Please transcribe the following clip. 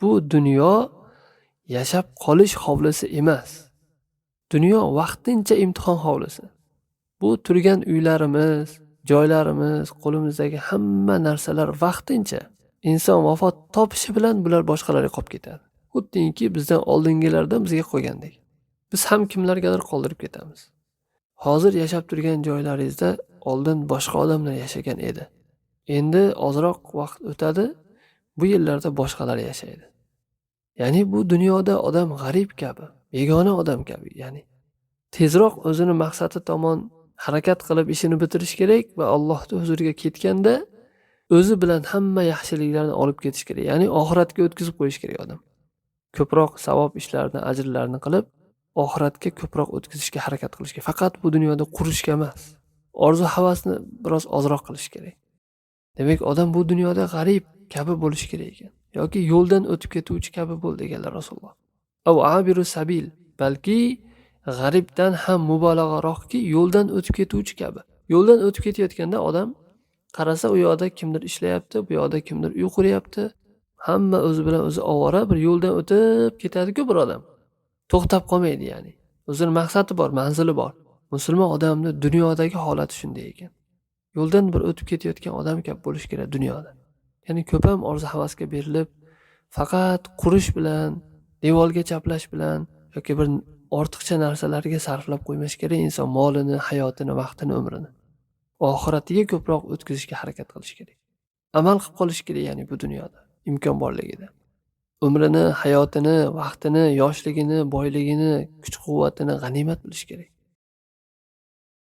Bu dunyo yashab qolish hovlisi emas. Dunyo vaqtincha imtihon hovlisi. Bu turgan uylarimiz, joylarimiz, qo'limizdagi hamma narsalar vaqtincha. Inson vafot topishi bilan bular boshqalarga qolib ketadi. Xuddiki bizdan oldingilardan bizga qolgandek. Biz ham kimlargadir qoldirib ketamiz. Hozir yashab turgan joylaringizda oldin boshqa odamlar yashagan edi. Endi ozroq vaqt o'tadi, bu yerlarda boshqalar yashaydi. Ya'ni bu dunyoda odam g'arib kabi, begona odam kabi, ya'ni tezroq o'zini maqsadi tomon harakat qilib ishini bitirish kerak va Allohning huzuriga ketganda o'zi bilan hamma yaxshiliklarni olib ketish kerak. Ya'ni oxiratga o'tkazib qo'yish kerak odam. Ko'proq savob ishlarni, ajrlarni qilib, oxiratga ko'proq o'tkazishga harakat qilish kerak. Faqat bu dunyoda qurishga emas. Orzu havasni biroz ozroq qilish kerak. Demak, odam bu dunyoda g'arib kabi bo'lishi kerak ekan yoki yo'ldan o'tib ketuvchi kabi bo'l deganlar Rasululloh. Av abiru sabil, balki g'aribdan ham mubolag'aroqki yo'ldan o'tib ketuvchi kabi. Yo'ldan o'tib ketayotganda odam qarasa, u yoqda kimdir ishlayapti, bu yoqda kimdir uy quryapti. Hamma o'zi bilan o'zi ovora, bir yo'ldan o'tib ketadi-ku bir odam. To'xtab qolmaydi ya'ni. O'zini maqsadi bor, manzili bor. Musulmon odamni dunyodagi holati shunday ekan. Yo'ldan bir o'tib ketayotgan odam kabi bo'lish kerak dunyoda. Ya'ni ko'p ham orzu havasga berilib, faqat qurish bilan, devorga chaplash bilan yoki bir ortiqcha narsalarga sarflab qo'ymash kerak inson molini, hayotini, vaqtini, umrini. Oxiratiga ko'proq o'tkazishga harakat qilish kerak. Amal qilib qolish kerak ya'ni bu dunyoda imkon borligida. Umrini, hayotini, vaqtini, yoshligini, boyligini, kuch-quvvatini g'animat bilish kerak.